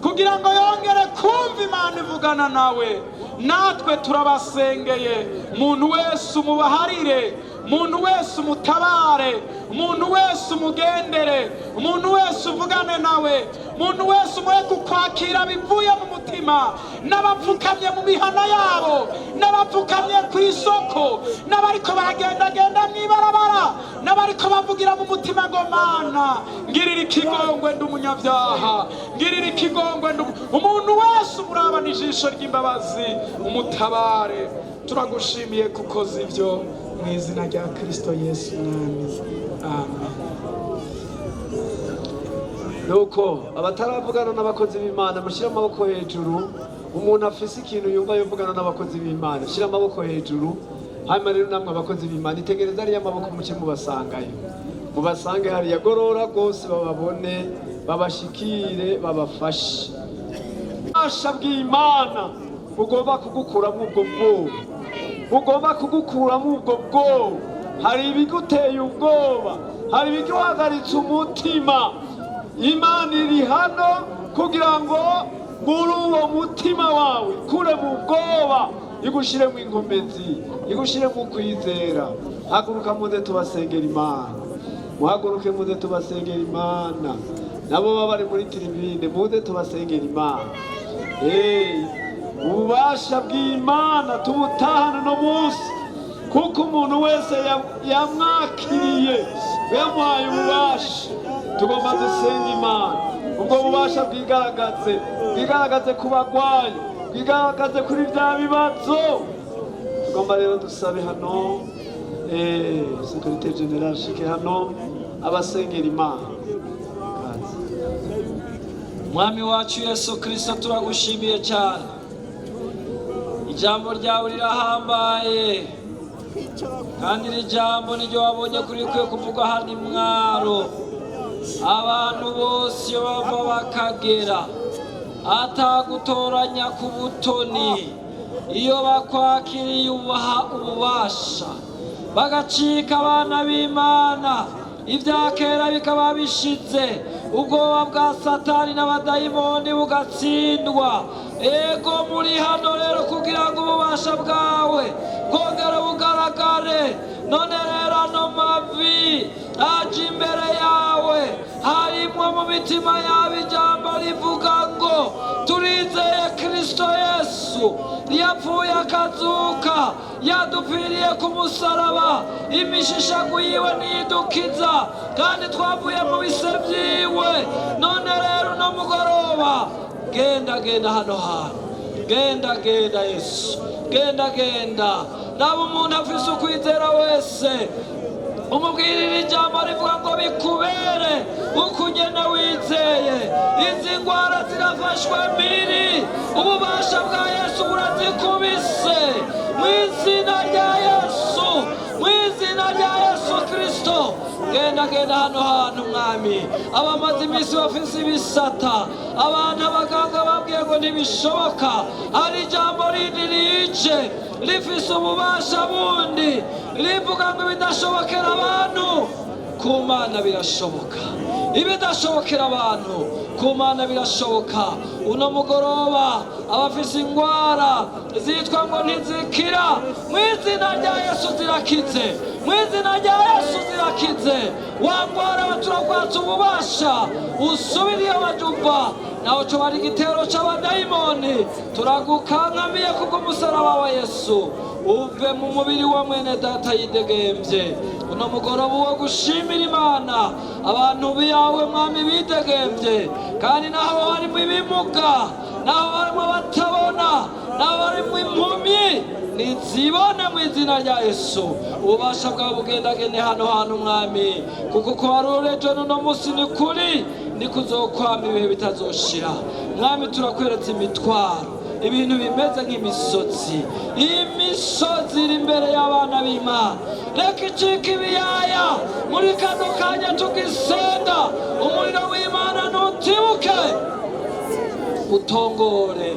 kugira ngo yongere kumva Imana ivugana nawe. Natwe turabasengeye, umuntu wese umubaharire, umuntu wese umutabare, umuntu wese umugendere, umuntu wese uvugane nawe, umuntu wese umuhe kukwakira bivuye mu mutima. N'abapfukamye mu mihana yabo, n'abapfukamye ku isoko, n'abariko baragendagenda mw'ibarabara, n'abariko bavugira mu mutima ngo: "Mana, ngirira ikigongwe, ndi umunyabyaha, ngirira ikigongwe." Umuntu wese umurabana ijisho ry'imbabazi, umutabare. Turagushimiye kukoze ibyo mu izina rya Kristo Yesu Mwami, amen. Nuko abataravugana n'abakozi b'Imana, mushyire amaboko hejuru. Umuntu afise ikintu yumva yovugana n'abakozi b'Imana, shyira amaboko hejuru. Hanyuma rero namwe abakozi b'Imana, itegereza ariyo amaboko, muce mubasangayo, mubasange hariya, gorora rwose, bababone, babashikire, babafashe. Ububasha bw'Imana bugomba kugukuramo ubwo bwoba, bugomba kugukuramo ubwo bwoba. Hari ibiguteye ubwoba, hari ibiguhagaritse umutima. Imana iri hano kugira ngo muri uwo mutima wawe kure mu bwoba, igushyiremo inkomezi, igushyiremo ukwizera. Haguruka muze tubasengera Imana, muhaguruke muze tubasengera Imana. Nabo baba bari muri tribune, muze tubasengera Imana. Ububasha bw'Imana tubutahane uno munsi, kuko umuntu wese yamwakiriye yamuhaye ububasha. Tugomba dusenga Imana, ubwo bubasha bwigaragaze, bwigaragaze ku bagwayi, bwigaragaze kuri bya bibazo. Tugomba rero dusabe hano secrétaire général shike hano abasengera Imana. Kaze. Mwami wacu Yesu Kirisito, turagushimiye cyane. Ijambo ryawe rirahambaye, kandi iri jambo niryo wabonye kuri rikwiye kuvugwa hano imwaro. Abantu bose iyo bava bakagera, atagutoranya ku butoni, iyo bakwakiriye ubaha ububasha, bagacika abana b'Imana, ibya kera bikaba bishize, ubwoba bwa Satani n'abadayimoni bugatsindwa. Ego, muri hano rero kugira ngo ububasha bwawe bwongere bugaragare. None rero ano mavi aje imbere yawe, harimwo mu mitima yabo ijambo rivuga ngo: "Turizeye Kristo Yesu yapfuye akazuka, yadupfiriye ku musaraba, imishishagu yiwe niyidukiza, kandi twavuye mu bise byiwe." None rero uno mugoroba, genda genda hano hantu, genda genda Yesu, genda genda. Naba umuntu afise ukwizera wese, umubwirira ijambo rivuga ngo: "Bikubere uko ugena wizeye." Izi ndwara zirafashwe mbiri, ububasha bwa Yesu burazikubise mu izina rya Yesu, mu izina rya Yesu Kirisito. Genda genda hano hantu, Mwami. Abamaze iminsi bafise ibisata, abantu abaganga babwiye ngo ntibishoboka, hari ijambo rindi rije rifise ububasha bundi, rivuga ngo: "Ibidashobokera abantu, ku Mana birashoboka. Ibidashobokera abantu, ku Mana birashoboka." Uno mugoroba abafise ingwara zitwa ngo ntizikira, mu izina rya Yesu zirakize, mu izina rya Yesu zirakize. Wa ngwara, turagwatsa ububasha, usubire iyo wajuva. Nawe coba ari igitero c'abadayimoni, turagukankamiye kubw'umusaraba wa Yesu, uve mu mubiri wa mwene data yidegemvye. Uno mugoroba wo gushimira Imana, abantu biyawe Mwami bidegemvye, kandi naho harimo ibimuga, naho harimo abatabona, naho harimo impumyi, nizibone mu izina rya Yesu. Ububasha bwawe bugendagende hano hantu, Mwami, kuko uko wari uri ejo n'uno munsi ni kuri nikuzokwama ibihe bitazoshira. Mwami, turakweretse imitwaro, ibintu bimeze nk'imisozi, imisozi iri imbere y'abana b'Imana, reka icika ibiyaya muri kano kanya tugisenga. Umuriro w'Imana ntutibuke, utongore,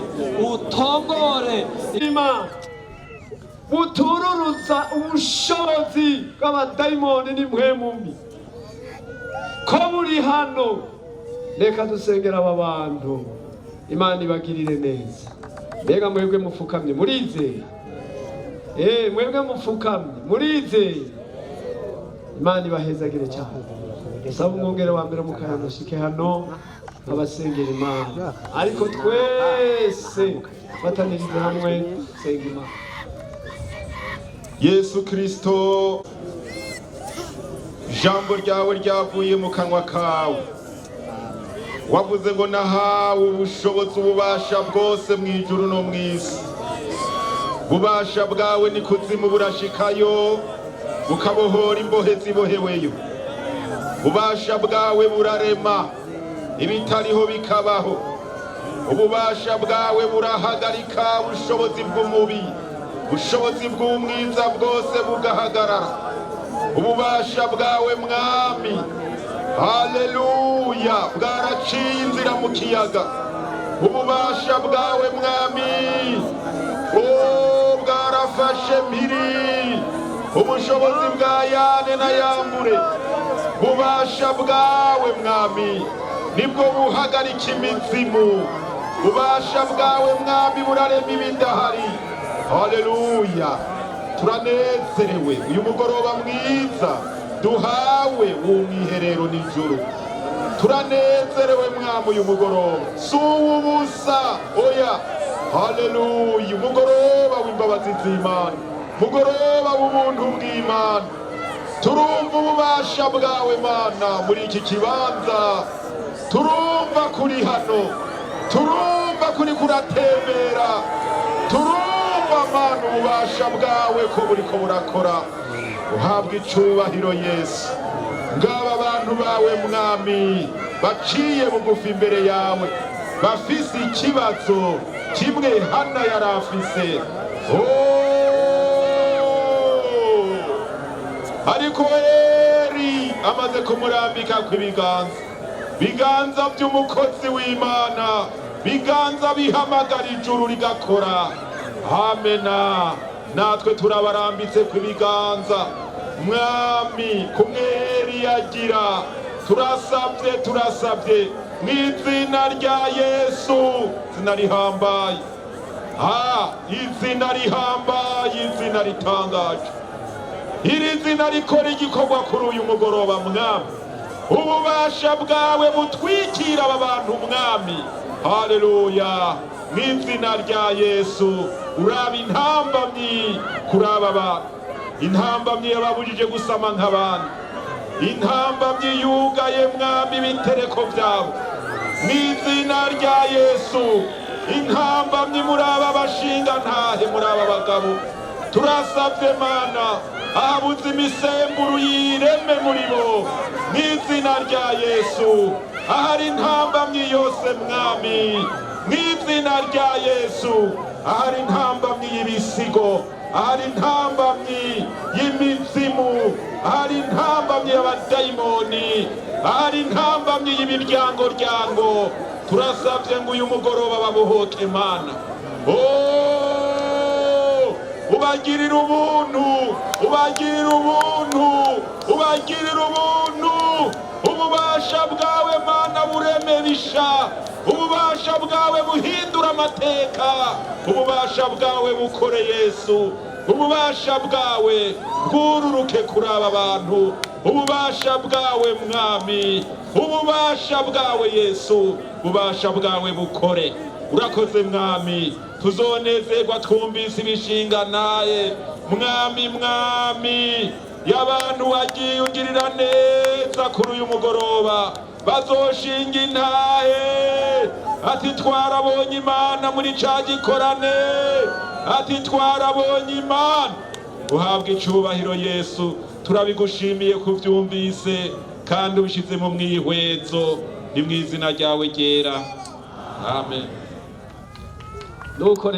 utongore. Imana butururuza ubushobozi bw'abadayimoni n'impwemu mbi ko buri hano. Reka dusengera aba bantu, Imana ibagirire neza. Mbega mwebwe mufukamye murizeye? Mwebwe mufukamye murizeye? Imana ibahezagire cyane. Saba umwungere wa mbere mukayamushike hano abasengera Imana, ariko twese batanirize hamwe senga Imana. Yesu Kristo, ijambo ryawe ryavuye mu kanwa kawe. Wavuze ngo nahawe ubushobozi, ububasha bwose mu ijuru no mu isi. Ububasha bwawe ni kuzimu burashikayo, bukabohora imbohe ziboheweyo. Ububasha bwawe burarema ibitariho bikabaho. Ububasha bwawe burahagarika ubushobozi bw'umubi, ubushobozi bw'umwiza bwose bugahagarara. Ububasha bwawe Mwami, haleluya, bwaraciye inzira mu kiyaga. Ububasha bwawe Mwami, o bwarafashe mpiri ubushobozi bwa Yane na Yambure. Ububasha bwawe Mwami nibwo buhagarika imizimu. Ububasha bwawe Mwami burarema ibidahari. Haleluya, turanezerewe uyu mugoroba mwiza duhawe w'umwiherero nijoro. Turanezerewe Mwami uyu mugoroba si uw'ubusa, oya. Haleluya, umugoroba w'imbabazi z'Imana, mugoroba w'ubuntu bw'Imana. Turumva ububasha bwawe Mana muri iki kibanza, turumva kuri hano, turumva kuri kuratembera, turumva Mana ububasha bwawe ko buriko burakora. Uhabwa icubahiro Yesu. Ngaba abantu bawe Mwami baciye bugufi imbere yawe, bafise ikibazo kimwe Hana yari afise. Oh! Ariko Eri amaze kumurambika kw'ibiganza, biganza by'umukozi w'Imana, biganza bihamagara ijuru rigakora. Amena. Natwe turabarambitse kw'ibiganza Mwami, kumwe Eri yagira. Turasabye, turasabye mu izina rya Yesu, izina rihambaye, izina rihambaye, izina ritangaje. Iri zina rikora igikorwa kuri uyu mugoroba Mwami. Ububasha bwawe butwikira aba bantu Mwami. Haleluya, mu izina rya Yesu, uraba intambamyi kuri aba bantu, intambamyi yababujije gusama nk'abandi, intambamyi yugaye Mwami ibitereko byabo, mu izina rya Yesu. Intambamyi muri aba bashinga ntahe, muri aba bagabo, turasabye Mana, ahabuze imisemburo yireme muri bo mu izina rya Yesu. Ahari intambamyi yose Mwami, mu izina rya Yesu, ahari intambamyi y'ibisigo, ahari intambamyi y'imizimu, ahari intambamyi y'abadayimoni, ahari intambamyi y'imiryango ryango, turasabye ngo uyu mugoroba babohoke Mana. Oh, ubagirira ubuntu, ubagirira ubuntu, ubagirira ubuntu. Ububasha bwawe Mana buremebisha, ububasha bwawe buhindura amateka, ububasha bwawe bukore Yesu. Ububasha bwawe bwururuke kuri aba bantu, ububasha bwawe Mwami, ububasha bwawe Yesu, ububasha bwawe bukore. Urakoze Mwami, tuzonezerwa twumvise ibishinga naye Mwami. Mwami, y'abantu wagiye ugirira neza kuri uyu mugoroba bazoshinga intahe ati twarabonye Imana muri ca gikorane, ati twarabonye Imana. Uhabwa icubahiro Yesu, turabigushimiye kuvyumvise kandi ubishize mu mwihwezo. Ni mu izina ryawe ryera, amen. Nuko.